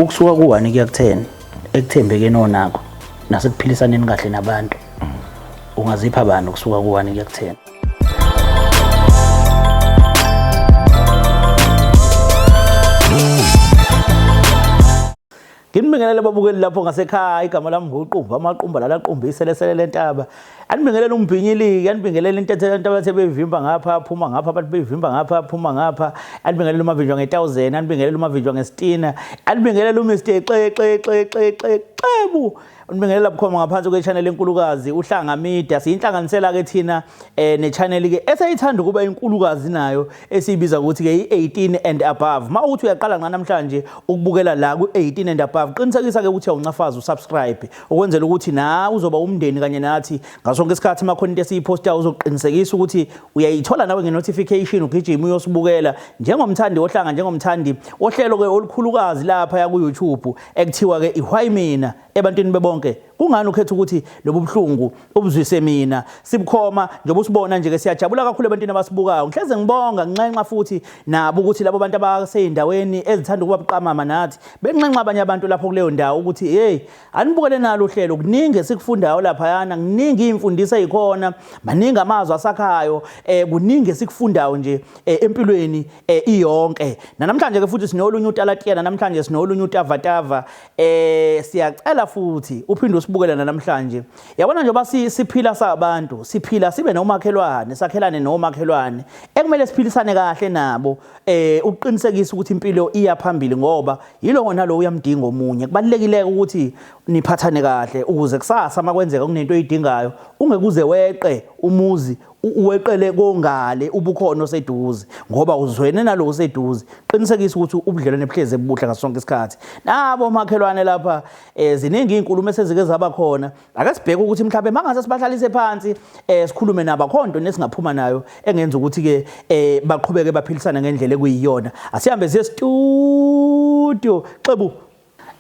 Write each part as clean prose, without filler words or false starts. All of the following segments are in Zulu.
Ukusuka ku-1 kuya ku-10 ekuthembekeni onakho nasekuphilisaneni kahle nabantu, ungazipha bani ukusuka ku-1 kuya ku-10? Nginibingelele babukeli lapho ngasekhaya, igama lami nguQumba amaqumba lalaqumba iselesele lentaba. Anibingelele umbhinyiliki, anibingelele intethe abantu abathe beyivimba ngapha, phuma ngapha, abantu beyivimba ngapha, phuma ngapha. Anibingelele umavinjwa nge-1000, anibingelele umavinjwa ngesitina, anibingelele uMr Xe Xe Xe Xe Xe Xebu. Unibingelela bukhoma ngaphansi kwe-channel enkulukazi uHlanga Media. Siyinhlanganisela ke thina ne-channel ke eseyithanda ukuba inkulukazi nayo esiyibiza ukuthi ke i-18 and above. Ma uthi uyaqala nqa namhlanje ukubukela la ku-18 and above, qinisekisa ke ukuthi awuncafaza usubscribe ukwenzela ukuthi na uzoba umndeni kanye nathi ngaso sonke isikhathi uma khona into esiyiphostayo uzoqinisekisa ukuthi uyayithola nawe nge-notification ugijima uyosibukela njengomthandi wohlanga, njengomthandi wohlelo ke olukhulukazi lapha ku-YouTube ekuthiwa ke ihwayi mina ebantwini bebonke. Kungani ukhetha ukuthi lobu buhlungu ubuzwise mina? Sibukhoma njengoba usibona nje ke siyajabula kakhulu ebantwini abasibukayo. Ngihleze ngibonga nginxenxa futhi nabo ukuthi labo bantu abaseyindaweni ezithanda ukuba buqamama nathi benxenxa abanye abantu lapho kuleyo ndawo ukuthi hey, anibukele nalo uhlelo, kuningi esikufundayo laphayana, kuningi iy'mfundiso ey'khona, maningi amazwi asakhayo, kuningi esikufundayo nje empilweni iyonke. Namhlanje ke futhi sinolunye utalatiyana, namhlanje sinolunye utavatava. Siyacela futhi uphinde usibukele namhlanje. Yabona njengoba siphila sabantu, siphila sibe nomakhelwane, sakhelane nomakhelwane ekumele siphilisane kahle nabo, ukuqinisekisa ukuthi impilo iya phambili, ngoba yilowo nalowo uyamdinga omunye. Kubalulekile ukuthi niphathane kahle ukuze kusasa makwenzeka kunento oyidingayo ungekuze weqe umuzi uweqele kongale ubukhona oseduze, ngoba uzwene nalo oseduze. Qinisekisa ukuthi ubudlelwane buhleze buhle ngaso sonke isikhathi nabo makhelwane lapha. Ziningi izinkulumo esezike zaba khona. Ake sibheke ukuthi mhlawumbe mangase sibahlalise phansi, sikhulume nabo, akho nto nesingaphuma nayo engenza ukuthi ke baqhubeke baphilisane ngendlela ekuyiyona. Asihambe siye studio. Xebu,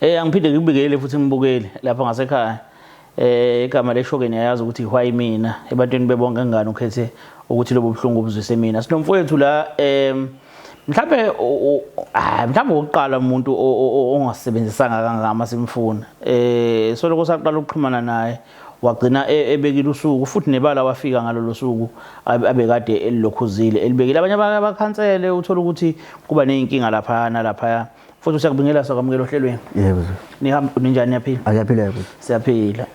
angiphinde ngikubikele futhi ngibukele lapha ngasekhaya. Igama leshokeni yayazi ukuthi ihwayi mina ebantwini bebonke, engane ukhethe ukuthi lobu buhlungu ubuzwise mina. Sinomfowethu la, mhlambe mhlambe ukuqala umuntu ongasebenzisanga kangaka simfuna. Soloko saqala ukuxhumana naye wagcina ebekile usuku futhi nebala wafika ngalolo suku abekade elilokhuzile elibekile. Abanye abakhansele uthola ukuthi kuba nezinkinga lapha nalapha. Futhi siyakubingelela, sakwamukela ohlelweni. Yebo. Nihamba ninjani, niyaphila? Ayaphila, yebo. Siyaphila.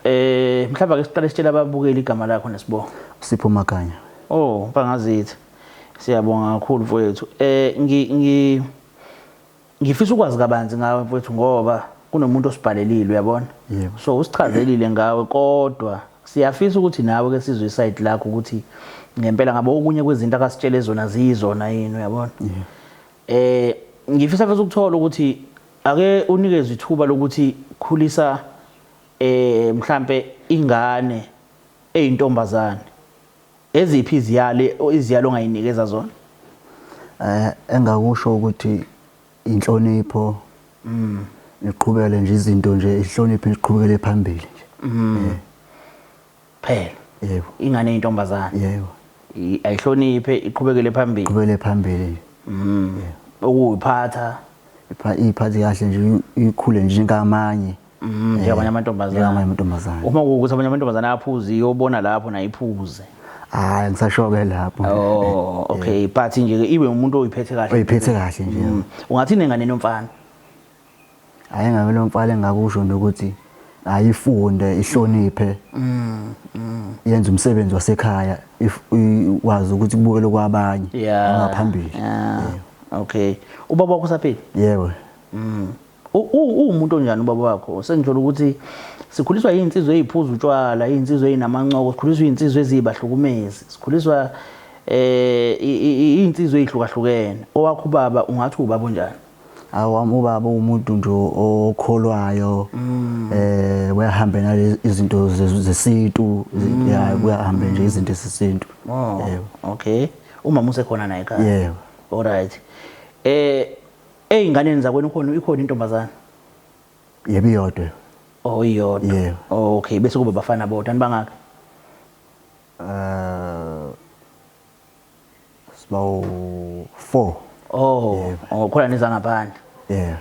Mhlawumbe ake siqale sitshele ababukeli igama lakho nesibongo. Sipho Makhanya. Oh, Mpangazitha. Siyabonga kakhulu mfowethu. Eh ngi ngi ngifisa ukwazi kabanzi ngawe mfowethu, ngoba kunomuntu osibhalelile, uyabona. Yebo. So usichazelile ngawe, kodwa siyafisa ukuthi nawe ke sizwe iside lakho ukuthi ngempela ngabe okunye kwezinto akasitshele zona ziyizona yini, uyabona. Ngifisa futhi ukuthola ukuthi ake unikezwe ithuba lokuthi khulisa mhlambe ingane eyintombazane, eziphi iziyalo ongayinikeza zona? Engakusho ukuthi inhlonipho, niqhubele nje izinto nje, ihloniphe, niqhubekele phambili nje. Phela. Yebo. Ingane eyintombazane. Yebo. Ayihloniphe, iqhubekele phambili. Iqhubekele phambili nje. Ukuyiphatha. Iphathe kahle nje, ikhule nje njengamanye. Njengabanye amantombazane. Njengamanye amantombazane. Uma kuwukuthi abanye amantombazane ayaphuza, iyobona lapho nayiphuze. Hayi, ngisasho-ke lapho. Oh, okay, but nje ibe umuntu oyiphethe kahle. Oyiphethe kahle nje. Ungathini enganeni yomfana? Hhayi, ngabe lo mfana engakusho nje ukuthi ayifunde, ihloniphe, yenze umsebenzi wasekhaya, wazi ukuthi kubukele kwabanye ngaphambili. Okay. Ubaba wakho usaphila? Yebo. Uwumuntu onjani ubaba wakho? Sengithola ukuthi sikhuliswa izinsizwa eziphuza utshwala, izinsizwa ezinamancoko, sikhuliswa izinsizwa ezibahlukumezi, sikhuliswa izinsizwa ezihlukahlukene. Owakho ubaba ungathi ubaba onjani? Awami ubaba umuntu nje okholwayo, uyahambe nale izinto zesintu, ya, uyahambe nje izinto zesintu. Oh, Yebo. okay. Umama usekhona naye ekhaya? Yebo. Alright. Eyinganeni zakwenu khona ikhona intombazana? Yebo, iyodwa. Oh, iyodwa. Yebo. Oh, okay, bese kuba bafana bodwa, nibangaki? Sibawu 4. Oh, oh, khona nizangaphandle. Yeah.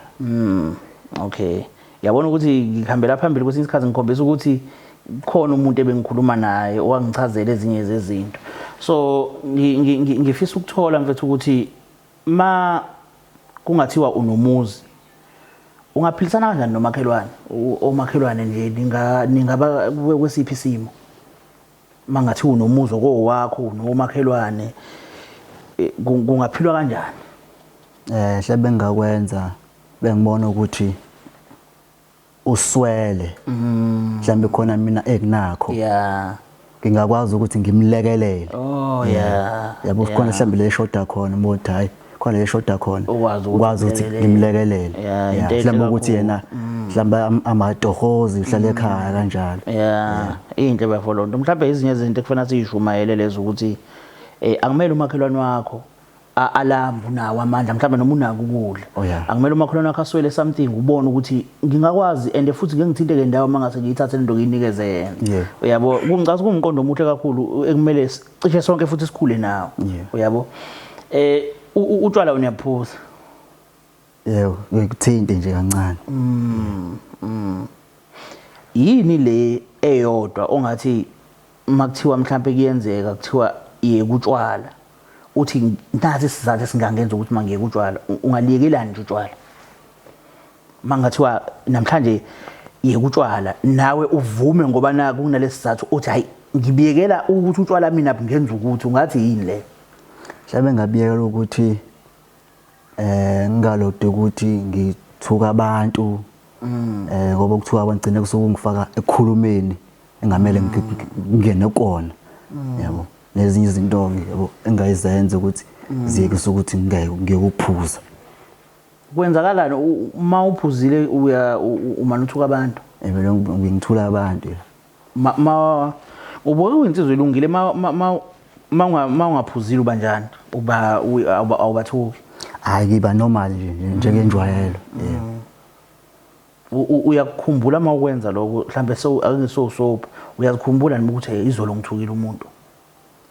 Okay. Yabona ukuthi ngihambela phambili kwesinye isikhathi ngikhombisa ukuthi khona umuntu ebengikhuluma naye owangichazela ezinye zezinto. So ngifisa ukuthola mfethu ukuthi ma kungathiwa unomuzi ungaphilisana kanjani nomakhelwane? Omakhelwane nje ningaba kwesiphi isimo? Mangathiwa unomuzi okowakho unomakhelwane kungaphilwa kanjani? Mhlawumbe engingakwenza bengibona ukuthi uswele mhlawumbe khona mina ekunakho ngingakwazi ukuthi ngimlekelele. Oh yeah. Yabo khona mhlawumbe le shoda khona umuntu hayi khona le shoda khona Ukwazi ukuthi ukwazi ukuthi umlekelele. ngimlekelele. Yeah, into enhle Mhlawumbe ukuthi kakhulu. yena mhlawumbe amatohozi uhlale ekhaya kanjalo. Yeah, inhle bafo lonto. Mhlawumbe ezinye izinto ekufanele siyishumayele lezo ukuthi akumele umakhelwane wakho alambe unawo amandla mhlawumbe noma unako ukudla. Oh, yeah. Akumele umakhelwane wakho aswele something ubone ukuthi ngingakwazi and futhi ngeke ngithinteke ndawo mangase ngiyithathe lento ngiyinikeze yena. Yeah. Uyabo, kungicathi kuwumqondo omuhle kakhulu ekumele cishe sonke futhi sikhule nawo. Yeah. Uyabo. Utshwala uniyaphuza? Yebo, ngikuthinte nje kancane. Yini le eyodwa ongathi makuthiwa mhlambe kuyenzeka kuthiwa yeka utshwala uthi nathi isizathu esingangenza ukuthi mangiyeke utshwala, ungaliyekelani nje utshwala? Mangathiwa namhlanje yeka utshwala nawe uvume ngoba na kunalesi sizathu uthi hayi ngibiyekela ukuthi utshwala mina bungenza ukuthi, ungathi yini le? Mhlawumbe ngabiyekela ukuthi ngingalode ukuthi ngithuka abantu. Ngoba kuthiwa abantu gcine kusuke ngifaka ekukhulumeni engamele ngingene kona. Yabo. Nezinye izinto yabo engayizenza ukuthi ziyeke ukuthi ngiyekuphuza. Kwenzakalani uma uphuzile uya umane uthuka abantu? Vele ngithula abantu. Ma ubuke uyinsizwa elungile, ma ungaphuzile uba njani? Uba awubathuki? Hayi, ngiba normal nje, njengenjwayelo. Yebo. Uyakukhumbula uma ukwenza lokho mhlambe angiso soap, uyazikhumbula noma ukuthi hey, izolo ngithukile umuntu?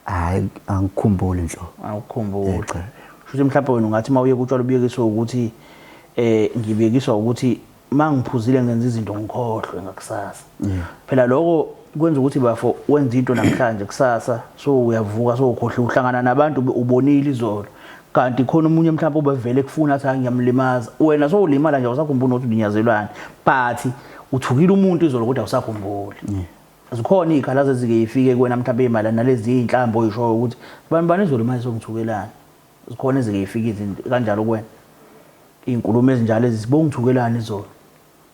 Hayi, angikhumbuli nhlobo. Awukhumbuli. Cha. Futhi mhlawumbe wena ungathi uma uye kutshwala ubuyekiswe ukuthi ngibekiswa ukuthi mangiphuzile ngenza izinto ngikhohlwe ngakusasa. Phela lokho kwenza ukuthi bafo wenza into namhlanje kusasa so uyavuka so ukhohlwe uhlangana nabantu ubonile izolo. Kanti khona omunye mhlawumbe obevele kufuna athi hayi ngiyamlimaza. Wena so ulimala nje awusakhumbuli ukuthi ulinyazelwani. But uthukile umuntu izolo kodwa awusakhumbuli. Zikhona izikhalazo ezike zifike kuwena mhlawumbe ezimayelana nalezi inhlambo oyishoyo ukuthi bani bani izolo manje songithukelana. Zikhona ezike zifike izinto kanjalo kuwena. Izinkulumo ezinjalo ezibongithukelana izolo.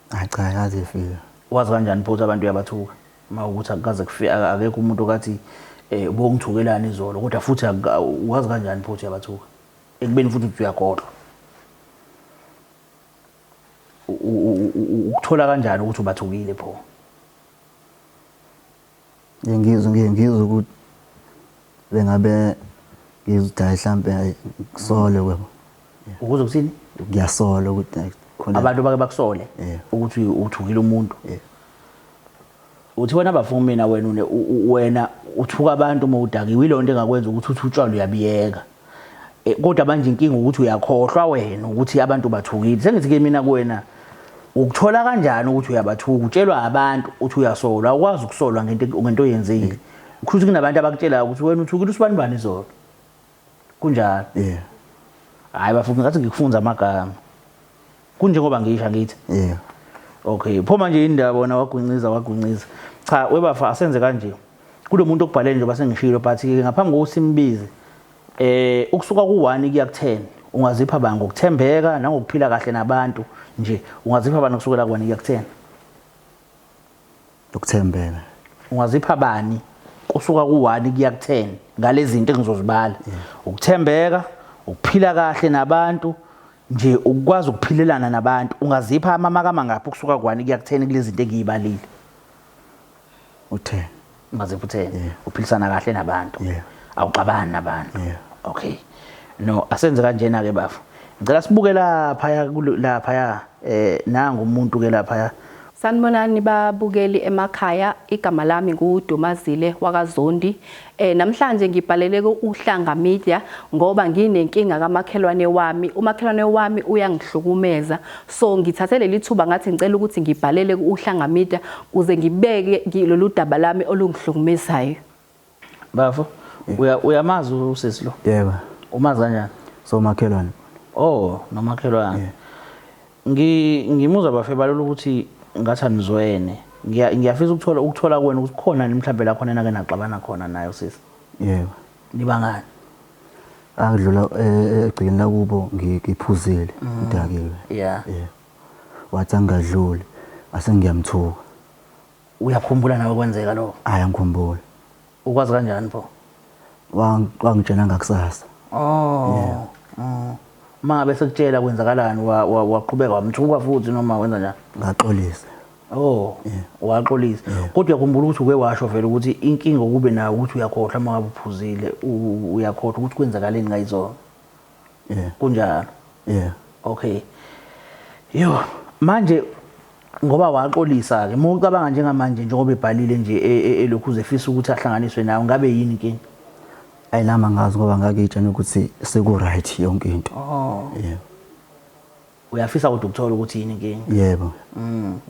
Hayi cha, akaze ifike. Wazi kanjani pho ukuthi abantu uyabathuka? Uma ukuthi akukaze kufike akekho umuntu okathi ubongithukelana izolo kodwa futhi wazi kanjani pho ukuthi uyabathuka? Ekubeni futhi uthi uyakhohlwa. Ukuthola kanjani ukuthi ubathukile pho? Ngizwe ukuthi bengabe ngizwe ukuthi hayi mhlambe hayi kusole kwebo. Ukuze kuthini? Ngiyasola ukuthi hayi khona abantu bake bakusole ukuthi uthukile umuntu. Uthi wena bafuna mina wena wena uthuka abantu uma udakiwe, ilonto engakwenza ukuthi uthi utshwala uyabiyeka. Kodwa manje inkinga ukuthi uyakhohlwa wena ukuthi abantu bathukile. Sengithi ke mina kuwena ukuthola kanjani ukuthi uyabathuka? Utshelwa abantu uthi uyasolwa, awukwazi ukusolwa ngento oyenzile. Kusho ukuthi kunabantu abakutshelayo ukuthi wena uthukile usibani bani izolo. Kunjalo. Hayi bafuna ngathi ngikufunza amagama. Kunjengoba ngisho ngithi. Okay, pho manje indaba wona wagwinciza wagwinciza. Cha webafa asenze kanje. Kulomuntu okubhalele nje basengishilo but ke ngaphambi kokuthi simbize ukusuka ku1 kuya ku10 ungazipha bani ngokuthembeka nangokuphila kahle nabantu nje, ungazipha bani kusukela ku1 kuya ku10? Ukuthembeka. Ungazipha bani kusuka ku1 kuya ku10 ngalezi zinto engizozibala? Ukuthembeka, ukuphila kahle nabantu nje, ukwazi ukuphilelana nabantu, ungazipha amamaka mangaphi kusuka ku1 kuya ku10 kulezi zinto engiyibalile? U10. Ungazipha u10? Uphilisana kahle nabantu. Awuxabani nabantu. Okay. No, asenze kanjena ke bafo. Ngicela sibuke lapha lapha nangu umuntu ke lapha. Sanibonani babukeli emakhaya, igama lami nguDumazile wakaZondi. Namhlanje ngibhalele ku-Uhlanga Media ngoba nginenkinga kamakhelwane wami. Umakhelwane wami uyangihlukumeza. So ngithathe leli thuba ngathi ngicela ukuthi ngibhalele ku-Uhlanga Media kuze ngibeke lolu daba lami olungihlukumezayo. Bafo, uyamazi usisi lo? Yebo. Umazi kanjani? So makhelwane. Oh, nomakhelwane. Yeah. Ngimuzwa bafe balula ukuthi ngathi anizwene. Ngiyafisa ukuthola kuwena ukuthi khona yini mhlawumbe la khona enake naxabana khona naye usisi. Yebo. Nibangani? Angidlula egcikeni lakubo ngiphuzile, ngidakiwe. Yeah. Yeah. Wathi angadluli, ase ngiyamthuka. Uyakhumbula nawe kwenzeka lokho? Hayi angikhumbuli. Ukwazi kanjani pho? Wangitshela ngakusasa. Oh. Yeah. Uma ngabe sekutshela kwenzakalani waqhubeka wamthuka futhi noma wenza njani? Ngaxolisa. Oh, Yeah. waxolisa. Yeah. Kodwa uyakhumbula ukuthi uke washo vele ukuthi inkinga okube nayo ukuthi uyakhohlwa uma ngabe uphuzile, uyakhohlwa ukuthi kwenzakaleni ngayizolo. Yeah. Kunjalo. Yeah. Okay. Yo, manje ngoba waxolisa ke, uma ucabanga njengamanje njengoba ebhalile nje elokhu uzefisa ukuthi ahlanganiswe nawe, ngabe yini inkinga? Ayi nami angazi ngoba ngakuyitshena ukuthi seku right yonke into. Oh. Yeah. Uyafisa kodwa ukuthola ukuthi yini inkinga? Yebo.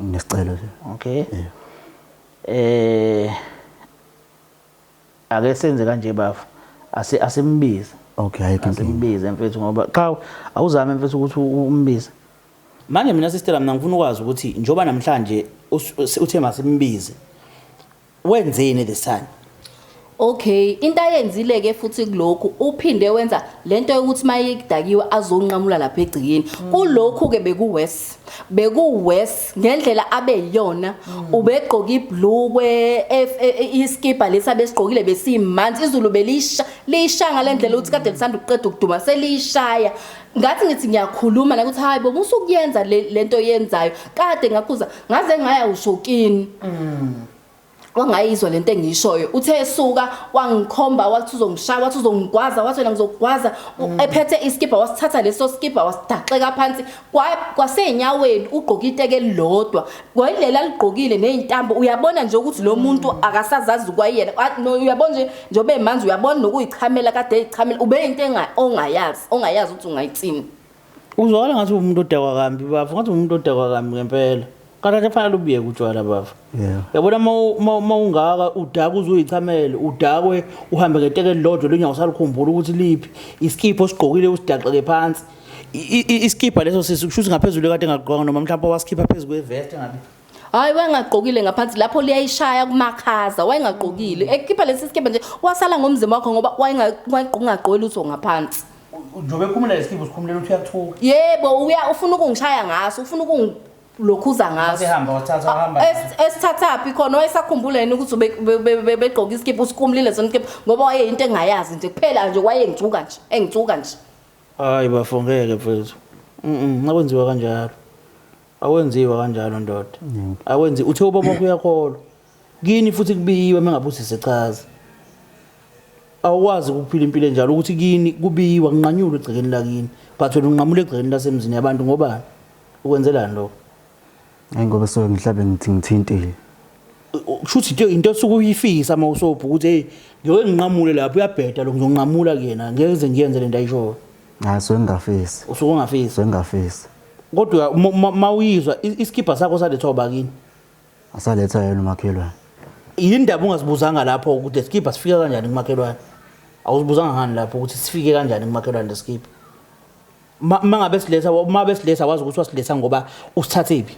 Nginesicelo nje. Okay. Yeah. Ake senze kanje bafo. Asimbize. Okay, ayikho inkinga. Asimbize mfethu ngoba cha awuzame mfethu ukuthi umbize. Manje mina sister mina ngifuna ukwazi ukuthi njoba namhlanje uthe masimbize. Wenzeni this time? Okay, into ayenzile ke futhi kulokhu uphinde wenza lento yokuthi mayidakiwe azonqamula lapha egcikeni. Kulokhu ke bekuworse. Bekuworse ngendlela abe yiyona. Ubegqoka ibhlukwe, iskipa lesi abesigqokile besimanzi, izulu belisha, lisha ngalendlela ukuthi kade lisanda ukuqeda ukuduma selishaya. Ngathi ngithi ngiyakhuluma la ukuthi hayi bo musukuyenza lento oyenzayo. Kade ngakhuza ngaze ngaya ushokini. Wangayizwa lento engiyishoyo. Uthe esuka wangikhomba wathi uzongishaya, wathi uzongigwaza, wathi wena ngizokugwaza. Ephethe iskipa wasithatha leso skipa wasidaxeka phansi kwasenyaweni ugqoka iteke elilodwa. Kwayilela aligqokile nezintambo. Uyabona nje ukuthi lo muntu akasazazi kwayena. No, uyabona nje njengoba emanzi uyabona nokuyichamela kade eyichamela ube into ongayazi ukuthi ungayithini. Uzwakala ngathi umuntu odakwa kambi bafo, ngathi umuntu odakwa kambi ngempela. Kanti kufanele ubuye kutshwala bafo. Yeah. Uyabona uma ungaka udaka uzuyichamele, udakwe uhambe ngeteke elilodwa lonyawo usalukhumbula ukuthi liphi. Iskipho osigqokile usidaxeke phansi. Iskipha leso sisi kusho ukuthi ngaphezulu kade engagqokanga noma mhlawumbe wasikhipha phezulu kwevest engabe. Hayi wayengagqokile ngaphansi lapho liyayishaya kumakhaza, wayengagqokile. Ekhipha lesi skipha nje wasala ngomzimba wakho ngoba wayengagqoki lutho ngaphansi. Njengoba ekhumula lesikipha usikhumulela ukuthi uyathuka. Yebo, ufuna ukungishaya ngaso, ufuna ukungilokhuza ngaso. Wasehamba, wathatha, wahamba. Esithathaphi khona wayesakhumbula yena ukuthi begqoka isikipha, usikhumulile sona isikipha ngoba wayeyinto engayazi nje kuphela nje wayengithuka nje, engithuka nje. Hayi bafo ngeke mfethu. Akwenziwa kanjalo. Akwenziwa kanjalo ndoda. Akwenzi, uthe ubaba wakho uyakholwa. Kini futhi kubiyiwe mengabe usisechaza. Awukwazi ukuphila impilo enjalo ukuthi kini kubiyiwa kunqanyulwe egcekeni lakini. But wena unqamula egcekeni lasemzini yabantu ngobani? Ukwenzelani lokho? Hayi ngoba so ngihlabe ngithi ngithintile. Kusho ukuthi into osuke uyifisa uma usobha ukuthi hey ngiyoke nginqamule lapho uyabheda lo ngizonqamula kuyena ngeke ngize ngiyenze lento ayishoyo. Hayi so ngingafisi. Usuke ungafisi. So ngingafisi. Kodwa mawuyizwa iskibha sakho salethwa ubakini? Asaletha yena umakhelwane. Yindaba ungazibuzanga lapho ukuthi lesikibha sifika kanjani kumakhelwane? Awuzibuzanga ngani lapho ukuthi sifike kanjani kumakhelwane lesikibha? Mangabe siletha, uma besiletha wazi ukuthi wasiletha ngoba usithathephi?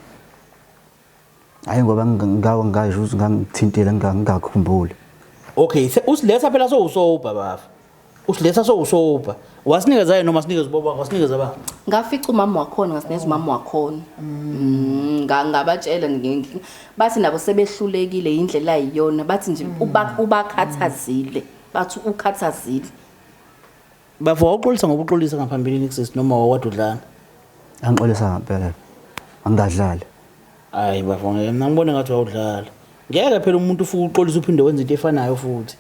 Hayi ngoba ngasho ukuthi ngangithintile ngingakhumbuli. Okay, usiletha phela sowusoba baba. Usiletha sowusoba. Wasinikeza yena noma sinikeza ubaba wakho, wasinikeza ba? Ngafica umama wakhona, ngasinikeza umama wakhona. Ngabatshela bathi nabo sebehlulekile indlela ayiyona, bathi nje ubakhathazile. Bathi ukhathazile. Bafo wawuxolisa ngoba uxolisa ngaphambilini kusisi noma wawukade udlala? Angixolisa ngempela. Angadlali. Hayi bafo ngeke mina ngibone ngathi wawudlala. Ngeke phela umuntu ufike uxolise uphinde wenze into efanayo futhi.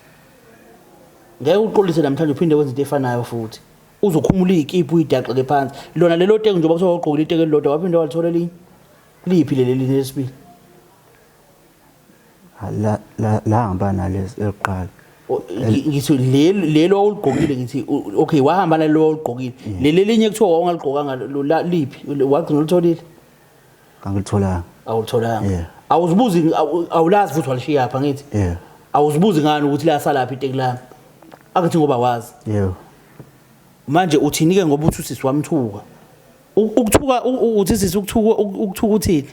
Ngeke uxolise namhlanje uphinde wenze into efanayo futhi. Uzokhumula izikipa uyidaxele phansi. Lona lelo teki njengoba kuthiwa wawugqokile iteki elilodwa waphinde walithola elinye. Liphi leli elinye lesibili? La la la hamba nalezi eyokuqala. Ngithi lelo lelo owuligqokile ngithi okay wahamba nalelo owuligqokile. Leli elinye kuthiwa wawungaligqokanga liphi wagcina ulitholile? Angilitholanga. Awulitholanga. Yeah. Awuzibuzi awulazi futhi walishiya pha ngithi. Yeah. Awuzibuzi ngani ukuthi lasalaphi iteki lami? Akuthi ngoba wazi. Yebo. Manje uthini ke ngoba uthi usisi wamthuka? Ukuthuka uthi sisi ukuthuka ukuthuka uthini?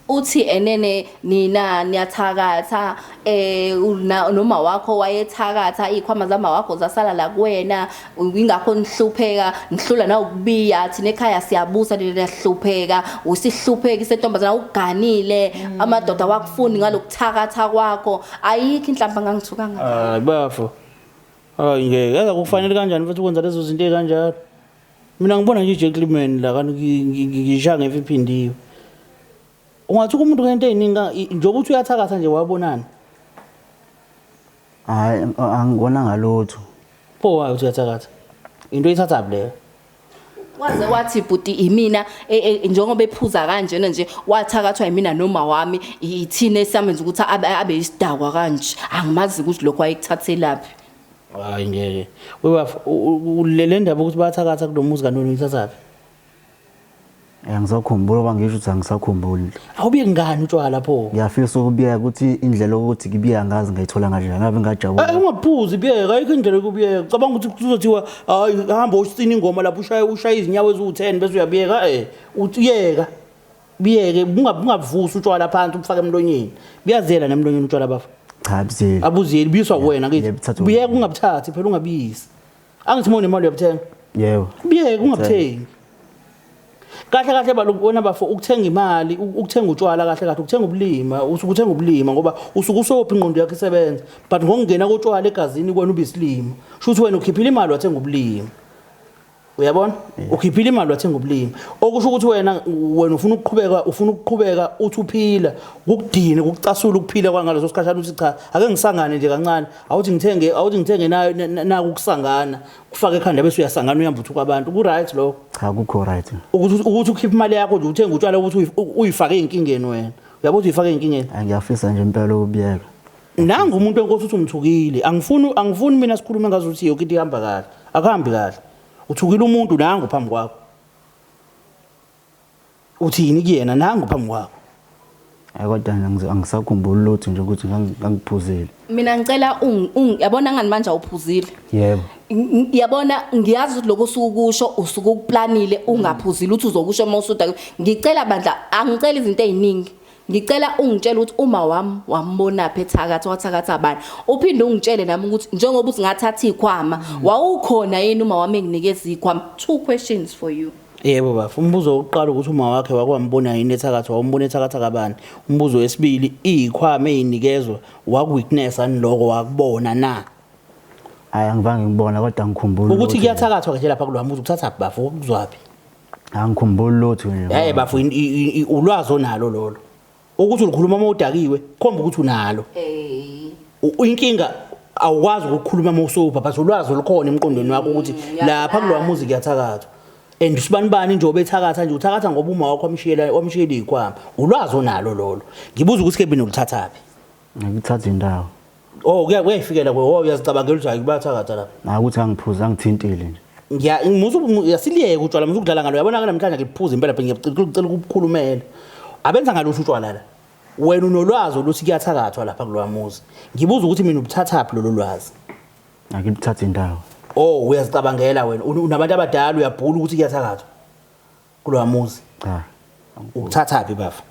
Uthi enene nina niyathakatha eh noma wakho wayethakatha izikhwama zama wakho zasala la kuwena ingakho nihlupheka nihlula na ukubiya thina ekhaya siyabusa nina niyahlupheka usihlupheki sentombazana uganile amadoda wakufuni ngalokuthakatha kwakho ayikho inhlamba ngangithuka ngayo. Hayi bafo. Hayi ngeke yaza kufanele kanjani futhi ukwenza lezo zinto ezikanjalo. Mina ngibona nje gentleman la kanti ngisha ngefa iphindiwe. Ungathi umuntu ngento eziningi njengoba uthi uyathakatha nje wabonani? Hayi angibona ngalutho. Pho waye uthi uyathakatha. Into oyithathaphi leyo? Waze wathi bhuti imina njengoba ephuza kanjena nje wathakathwa imina noma wami ithina esamenza ukuthi abe isidakwa kanje angimazi ukuthi lokho ayekuthathelaphi. Hayi ngeke. Webafo le ndaba ukuthi bayathakatha kulo muzi kanoni uyithathaphi? Angisakhumbuli ngoba ngisho ukuthi angisakhumbuli. Awubiye ngani utshwala pho? Ngiyafisa ukubiyeka ukuthi indlela yokuthi ngibiyeka ngazi ngayithola kanjani. Ngabe ngajabula. Eh ungaphuzi biyeka ayikho indlela yokubiyeka. Cabanga ukuthi kuzothiwa hayi hamba usina ingoma lapho ushaye ushaye izinyawo eziwu-10 bese uyabiyeka eh uyeka. Biyeke ungabuvusi utshwala phansi ubufake emlonyeni. Buyazela nemlonyeni utshwala bafo. Cha abuzeli. Abuzeli buyiswa kuwena kithi. Biyeka ungabuthathi phela ungabiyisi. Angithi uma unemali uyabuthenga. Yebo. Biyeke ungabuthengi. Kahle kahle balobona bafo ukuthenga imali, ukuthenga utshwala kahle kahle, ukuthenga ubulima, usuke uthenga ubulima ngoba usuke usophi ingqondo yakho isebenza. But ngokungena kotshwala egazini kwena ubisilima. Sho ukuthi wena ukhiphile imali wathenga ubulima. Uyabona? Ukhiphile imali wathenga ubulima. Okusho ukuthi wena wena ufuna ukuqhubeka, ufuna ukuqhubeka uthi uphila, kukudine, kukucasula ukuphila kwangaleso sikhashana uthi cha, ake ngisangane nje kancane. Awuthi ngithenge, awuthi ngithenge nayo naku ukusangana. Kufake ekhanda bese uyasangana uyamba uthuka abantu. Ku right lokho? Cha kukho right. Ukuthi ukuthi ukhiphe imali yakho nje uthenge utshwala ukuthi uyifake ezinkingeni wena. Uyabo ukuthi uyifake ezinkingeni? Ngiyafisa nje impela ukubiyeka. Nangu umuntu wenkosi uthi umthukile. Angifuni angifuni mina sikhulume ngazuthi yonke into ihamba kahle. Akuhambi kahle. Uthukile umuntu nangu phambi kwakho. Uthini kuyena nangu phambi kwakho? Hayi kodwa angisakhumbuli lutho nje ukuthi ngangiphuzile. Mina ngicela yabona ngani manje awuphuzile. Yebo. Yabona ngiyazi ukuthi lokho usukusho usuke ukuplanile ungaphuzile uthi uzokusho uma usuda. Ngicela bandla angicela izinto eziningi. Ngicela ungitshele ukuthi uma wami wambonaphi ethakatha wathakatha bani. Uphinde ungitshele nami ukuthi njengoba uthi ngathatha izikhwama wawukhona yini uma wami enginikeza izikhwama. Two questions for you. Yebo bafo, umbuzo wokuqala ukuthi uma wakhe wakwambona yini ethakatha, wawumbona ethakatha kabani? Umbuzo wesibili, izikhwama ezinikezwa wakuwitnessa yini lokho wakubona na? Hayi angivange ngibona kodwa ngikhumbula ukuthi kuyathakathwa nje lapha kulowa muzi ukuthathaphi bafo ukuzwaphi? Angikhumbuli lutho nje. Hey bafo ulwazi onalo lolo. Ukuthi ulikhuluma uma udakiwe, khomba ukuthi unalo. Eh. Inkinga awukwazi ukukhuluma uma usupha but ulwazi olukhona emqondweni wakho ukuthi lapha kulowa muzi kuyathakathwa. And usibanibani nje obethakatha nje uthakatha ngoba uma wakho wamshiyela wamshiyela izikhwama. Ulwazi onalo lolo. Ngibuza ukuthi ke mina uluthathaphi? Ngikuthatha indawo. Oh kuyayifikela kuwe. Oh uyazicabangela ukuthi hayi kubathakatha lapha. Naku ukuthi angiphuza angithintile nje. Ngiya musu yasiliyeke utshwala musu ukudlala ngalo. Uyabona ke namhlanje ngiphuza impela phela ngiyacela ukukhulumela. Abenza ngalutho utshwala la. Wena unolwazi oluthi kuyathakathwa lapha kulowa muzi. Ngibuza ukuthi mina ubuthathaphi lolo lwazi. Angibuthatha indawo. Oh uyazicabangela wena. Unabantu abadala uyabhula ukuthi kuyathakathwa kulowa muzi. Cha. Ukuthathaphi bafa?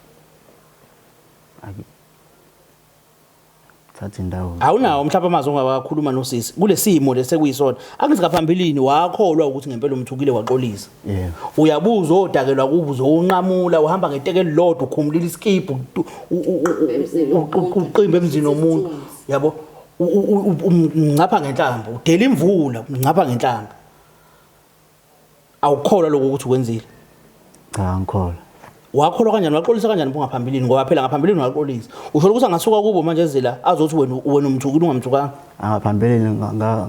Thatha indawo. Awunawo mhlawumbe amazwi ongawakhuluma nosisi kulesimo lesekuyisona. Angithi ngaphambilini wakholwa ukuthi ngempela umthukile waxolisa. Yebo. Uyabuza odakelwa kubo uzowunqamula uhamba ngeteke elilodwa ukhumulile isikibhu uqimbe emzini womuntu. Yabo umngcapha ngenhlamba udela imvula umngcapha ngenhlamba. Awukholwa lokho ukuthi ukwenzile? Cha angikholwa. Wakholwa kanjani waxolisa kanjani ngaphambilini ngoba phela ngaphambilini waxolisa. Usho ukuthi angasuka kubo manje ezila azothi wena wena umthukile ungamthukanga. Ngaphambilini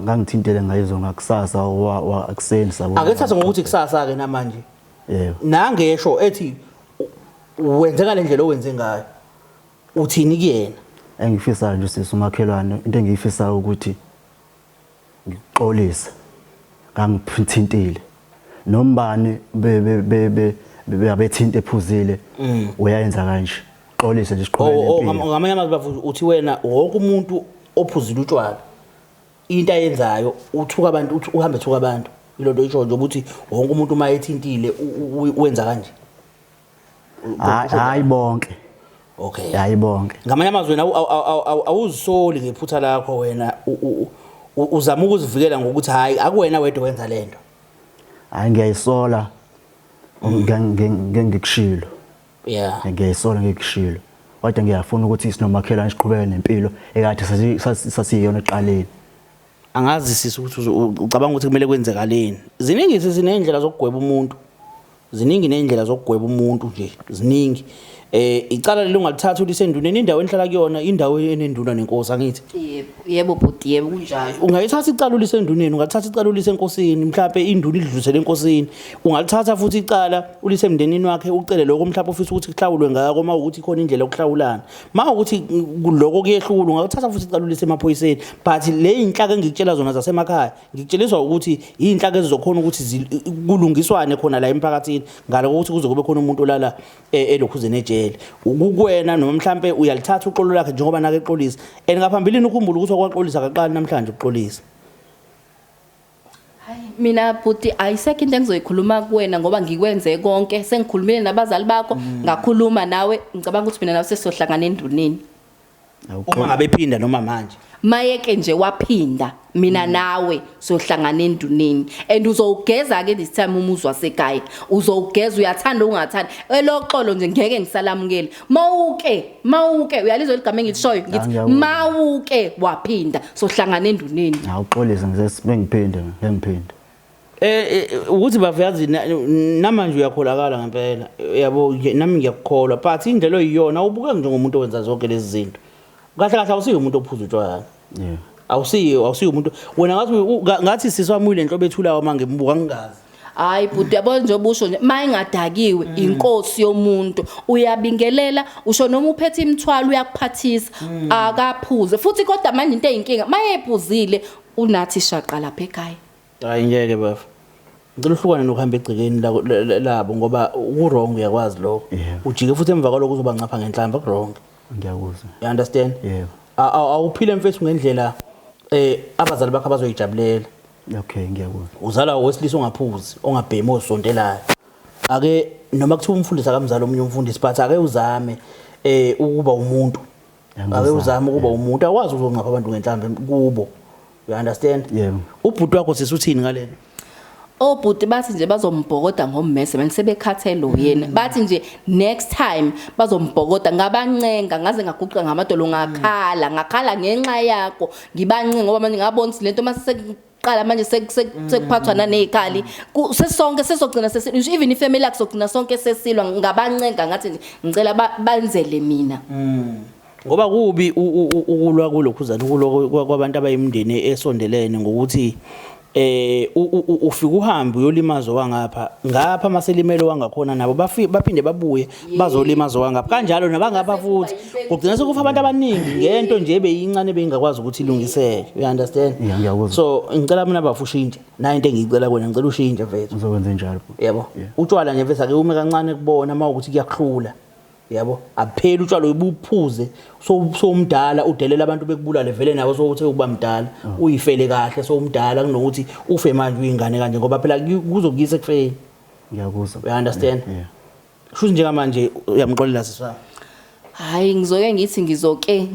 ngangithintele ngayizo ngakusasa wa ekuseni sabo. Ake thathe ngokuthi kusasa ke namanje. Yebo. Nangesho ethi wenze ngale ndlela owenze ngayo. Uthini kuyena? Engifisayo nje sisi umakhelwane, into engiyifisayo ukuthi ngixolise ngangithintile nombani bebethinta ephuzile uyayenza kanje, xolise nje siqhubeke Oh, oh, nempilo. Ngamanye amazwi bafo uthi wena wonke umuntu ophuzile utshwala into ayenzayo uthuka abantu, uthi uhambe ethuka abantu, yilo nto isho nje ukuthi wonke umuntu uma ethintile wenza kanje. Hayi bonke. Okay. Hayi bonke. Ngamanye amazwi wena awuzisoli ngephutha lakho, wena uzama ukuzivikela ngokuthi hayi akuwena wedwa wenza lento. Hayi ngiyayisola ngengikushilo. Ngiyayisola ngikushilo. Kodwa ngiyafuna ukuthi sinomakhelwane siqhubeke nempilo ekade sasiyona ekuqaleni. Angazi sisi ukuthi ucabanga ukuthi kumele kwenzekaleni. Ziningi sisi ney'ndlela zokugweba umuntu. Ziningi ney'ndlela zokugweba umuntu nje, ziningi. Icala leli ungalithatha ulisenduneni, indawo enihlala kuyona indawo enenduna nenkosi, angithi? Yebo, yebo bhuti, yebo kunjalo. Ungayithatha icala ulisenduneni, ungalithatha icala ulise enkosini, mhlawumbe induna idlulisele enkosini. Ungalithatha futhi icala ulise emndenini wakhe, ucele lokho mhlawumbe ufisa ukuthi kuhlawulwe ngako, uma ukuthi ikhona indlela yokuhlawulana. Uma ukuthi lokho kuyehlula, ungalithatha futhi icala ulise emaphoyiseni. But le iy'nhlaka engikutshela zona zasemakhaya, ngikutsheliswa ukuthi iy'nhlaka ezizokhona ukuthi kulungiswane khona la emphakathini, ngale kokuthi kuze kube khona umuntu olala elokhuzeni ejele. Ukukwena noma mhlampe uyalithatha uxolo lakhe njengoba nake exolisa. And ngaphambilini ukhumbule ukuthi wakwaxolisa akaqali namhlanje ukuxolisa. Hayi mina bhuti ayisekho into engizoyikhuluma kuwena ngoba ngikwenze konke, sengikhulumile nabazali bakho, ngakhuluma nawe, ngicabanga ukuthi mina nawe sesizohlangana enduneni. Uma ngabe ephinda noma manje. Mayeke nje waphinda mina nawe sohlangana enduneni, and uzowugeza ke this time umuzi wasekhaya, uzowugeza uyathanda ungathandi, eloxolo nje ngeke ngisalamukele. Mawuke, mawuke uyalizwa ligama engilishoyo ngithi Ngiyakuzwa. mawuke waphinda sohlangana enduneni. Awuxolise ngisebengiphinde, ngiphinde. Ukuthi bavuyazi namanje uyakholakala ngempela, yabo nje, nami ngiyakukholwa, but indlela oyiyona awubukeki njengomuntu owenza zonke lezi zinto. Kahle kahle awusiyo umuntu ophuza utshwala. Awusiyo umuntu wena, ngathi ngathi sisi wami uyile nhlobo ethulayo uma ngimbuka ngingazi. Hayi bhuti, uyabona nje obusho nje mayingadakiwe inkosi yomuntu, uyabingelela, usho noma uphethe imithwalo uyakuphathisa, akaphuze futhi. Kodwa manje into eyinkinga mayephuzile unathi shaqa lapha ekhaya. Hayi ngeke bafa, ngicela uhlukane nokuhamba egcekeni labo ngoba ku-wrong, uyakwazi lokho. Ujike futhi emva kwalokho uzoba ncapha ngenhlamba, ku-wrong. Ngiyakuzwa. You understand? Yebo. Awuphile mfethu ngendlela abazali bakho abazoyijabulela. Okay, ngiyakuzwa. Uzala owesilisa ongaphuzi, ongabhemi, ozontelayo. Ake noma kuthiwa umfundisi akamzali omunye umfundisi, but ake uzame ukuba umuntu. Ngiyakuzwa. Ake uzame ukuba umuntu, awazi uzoncapha abantu ngenhlambe kubo. You understand? Yebo. Ubhuti wakho sisuthini ngalena? Obhuti bathi nje bazombhokoda ngommese, manje sebekhathele yena. Bathi nje next time bazombhokoda. Ngabancenga ngaze ngaguqa ngamadolo, ngakhala, ngakhala ngenxa yakho. Ngibancenga ngoba manje ngabona ukuthi lento mase sekuqala manje sekuphathwa nanezikhali, sesonke sesogcina sesi even ifamily yakho sogcina sonke sesilwa. Ngabancenga ngathi nje ngicela benzele mina. Ngoba kubi ukulwa kulokhuzana, ukulwa kwabantu abayimindeni esondelene, ngokuthi ufika uhambe uyolimaza wangapha, ngapha maselimele wangakhona nabo baphinde babuye bazolimaza wangapha, kanjalo nabangapha futhi kugcina sekufa abantu abaningi ngento nje ebeyincane beyingakwazi ukuthi ilungiseke. You understand? Yeah, ngiyakuzwa. So ngicela mina bafu ushintshe, nayo into engiyicela kuwena, ngicela ushintshe mfethu. Uzokwenza njalo bhuti. Yabo. Utshwala nje mfethu ake ume kancane kubona uma ukuthi kuyakuhlula. Yabo, aphela utshwala ubuphuze sowumdala udelela abantu bekubulale vele nawe sowuthe ukuba mdala, uyifele kahle sowumdala kunokuthi ufe manje uyingane kanje, ngoba phela kuzokuyisa ekufeni. Ngiyakuzwa. You understand? Yeah. Shuthi njengamanje uyamxolela sisi wami? Hayi ngizoke ngithi ngizoke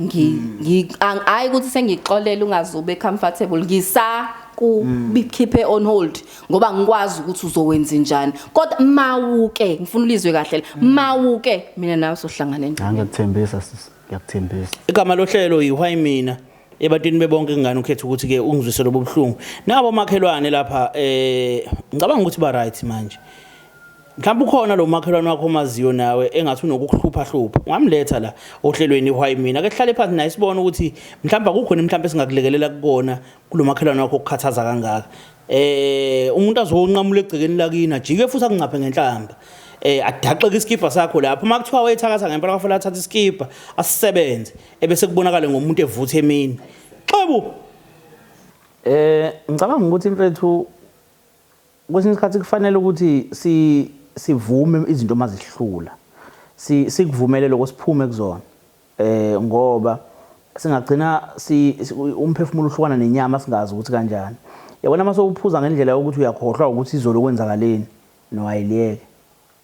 hayi ukuthi sengixolela ungazube comfortable, ngisa kubikhiphe on hold ngoba ngikwazi ukuthi uzowenza njani, kodwa mawuke ngifuna ulizwe kahle, mawuke mina nawe sohlangana endlini. Hayi ngiyakuthembisa sisi, ngiyakuthembisa. Igama lohlelo yiWhy Mina, ebantwini bebonke ingane ukhetha ukuthi ke ungizwise lobo buhlungu. Nabo makhelwane lapha ngicabanga ukuthi ba right manje. Mhlawumbe ukhona lo makhelwane wakho omaziyo nawe engathi unokukuhlupha hlupha, ungamletha la ohlelweni iWhy Mina, ake sihlale phansi naye sibone ukuthi mhlawumbe akukho mhlawumbe singakulekelela kukona kulo makhelwane wakho okukhathaza kangaka. Umuntu azonqamula egcekeni lakini ajike futhi akungcaphe ngenhlamba. Adaxeke isikibha sakho lapho. Uma kuthiwa wayethakatha ngempela kwafanele athathe isikibha asisebenze ebese kubonakale ngomuntu evutha emini. Xebu. Ngicabanga ukuthi mfethu kwesinye isikhathi kufanele ukuthi si sivume izinto mazihlula. Si sikuvumele lokho siphume kuzona. Ngoba singagcina si umphefumulo uhlukana nenyama singazi ukuthi kanjani. Yabona mase uphuza ngendlela yokuthi uyakhohlwa ukuthi izolo kwenzakaleni no ayiliyeke.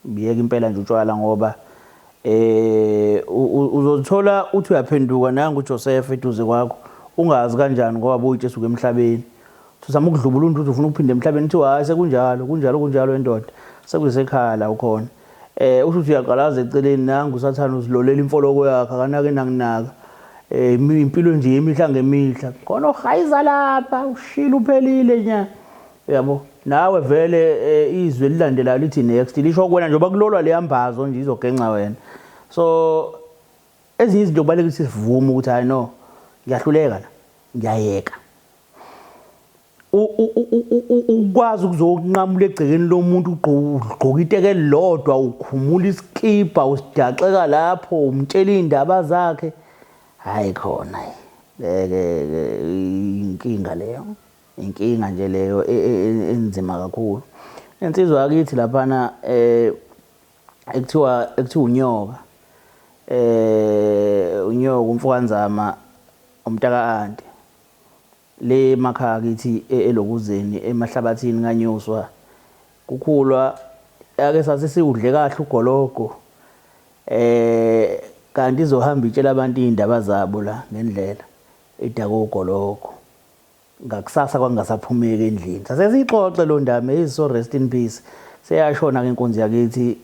Biyeke impela nje utshwala ngoba uzothola uthi uyaphenduka nangu uJoseph eduze kwakho ungazi kanjani ngoba buyitshe suka emhlabeni. Uzama ukudlubula umuntu uthi ufuna ukuphinda emhlabeni uthi hayi sekunjalo kunjalo kunjalo endoda sekuyisekhaya la ukhona. Uthi uyaqalaza eceleni nangu uSathane uzilolela imfoloko yakhe akanake nakunaka. Impilo nje yemihla ngemihla. Khona ohayiza lapha ushila uphelile nya. Uyabo? Nawe vele izwi elilandelayo lithi next lisho kuwena njengoba kulolwa leyambazo nje izogenca wena. So ezinye izinto kubalulekile ukuthi sivume ukuthi hayi no ngiyahluleka la ngiyayeka. Ukwazi ukuzokunqamula egcekeni lomuntu ugqoka iteke elilodwa ukhumula isikibha usidaxeka lapho umtshela iy'ndaba zakhe hayi khona ngeke inkinga leyo inkinga nje leyo enzima kakhulu. Insizwa yakithi laphana ekuthiwa unyoka unyoka umfokanzama umntaka anti le makhaya kithi elokuzeni emahlabathini kanyuswa kukhulwa ake sathi siwudle kahle ugologo kanti izohamba itshela abantu izindaba zabo la ngendlela idaka ugologo ngakusasa kwangasaphumeki endlini sasesixoxe lo ndaba is so rest in peace seyashona ke inkunzi yakithi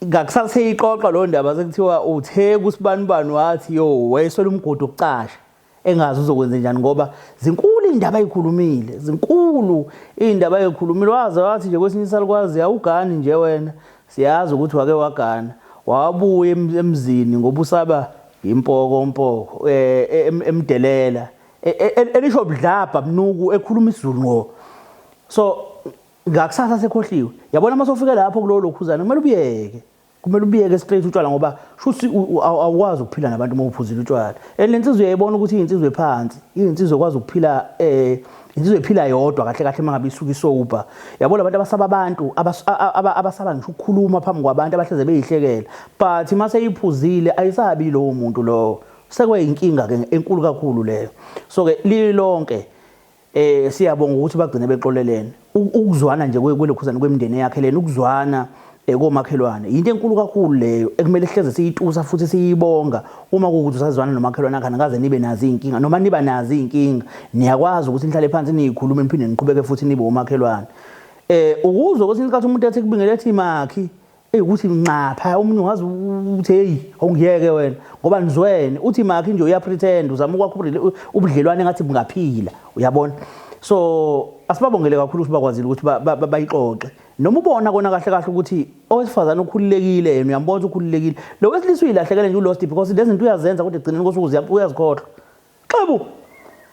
ngakusasa seyixoxa lo ndaba sekuthiwa uthe kusibanibani wathi yo wayeswela umgodi wokucasha engazi uzokwenza njani ngoba zinkulu indaba ayikhulumile zinkulu indaba ayikhulumile waze wathi nje kwesinye isalukwazi awugani nje wena siyazi ukuthi wake wagana wabuya emzini ngoba usaba impoko mpoko emdelela elisho budlabha mnuku ekhuluma isiZulu ngo so ngakusasa sekhohliwe yabona mase ufike lapho kulowo lokhuzana kumele ubiyeke kumele ubiyeke straight utshwala ngoba shuthi awukwazi ukuphila nabantu uma uphuzile utshwala and lensizwa uyayibona ukuthi iyinsizwa ephansi iyinsizwa ekwazi ukuphila insizwa ephila yodwa kahle kahle mangabe isuka isober yabona abantu abasaba abantu abasaba ngisho ukukhuluma phambi kwabantu abahleze beyihlekela but mase iphuzile ayisabi lowo muntu lowo sekweyinkinga ke enkulu kakhulu leyo so ke lilonke siyabonga ukuthi bagcine bexolelene ukuzwana nje kwelokhuzana kwemindeni yakhe lena ukuzwana komakhelwane into enkulu kakhulu leyo ekumele sihleze siyitusa futhi siyibonga uma kuwukuthi usazwana nomakhelwane akhe nakaze nibe nazo inkinga noma niba nazo inkinga niyakwazi ukuthi nihlale phansi niyikhulume niphinde niqhubeke futhi nibe omakhelwane ukuzwa kwesinye isikhathi umuntu ethi kubingelela ethi makhi ukuthi nxapha omunye ungazi uthi hey awungiyeke wena ngoba nizwene uthi makhi nje uyapretend uzama ukwakha ubudlelwane ngathi bungaphila uyabona so asibabongele kakhulu ukuthi bakwazile ukuthi bayixoxe noma ubona kona kahle kahle ukuthi owesifazane ukhululekile yena uyambona ukhululekile lo wesilisa uyilahlekele nje ulost because lezi zinto uyazenza kodwa egcineni kosuku uyazikhohlwa xebu.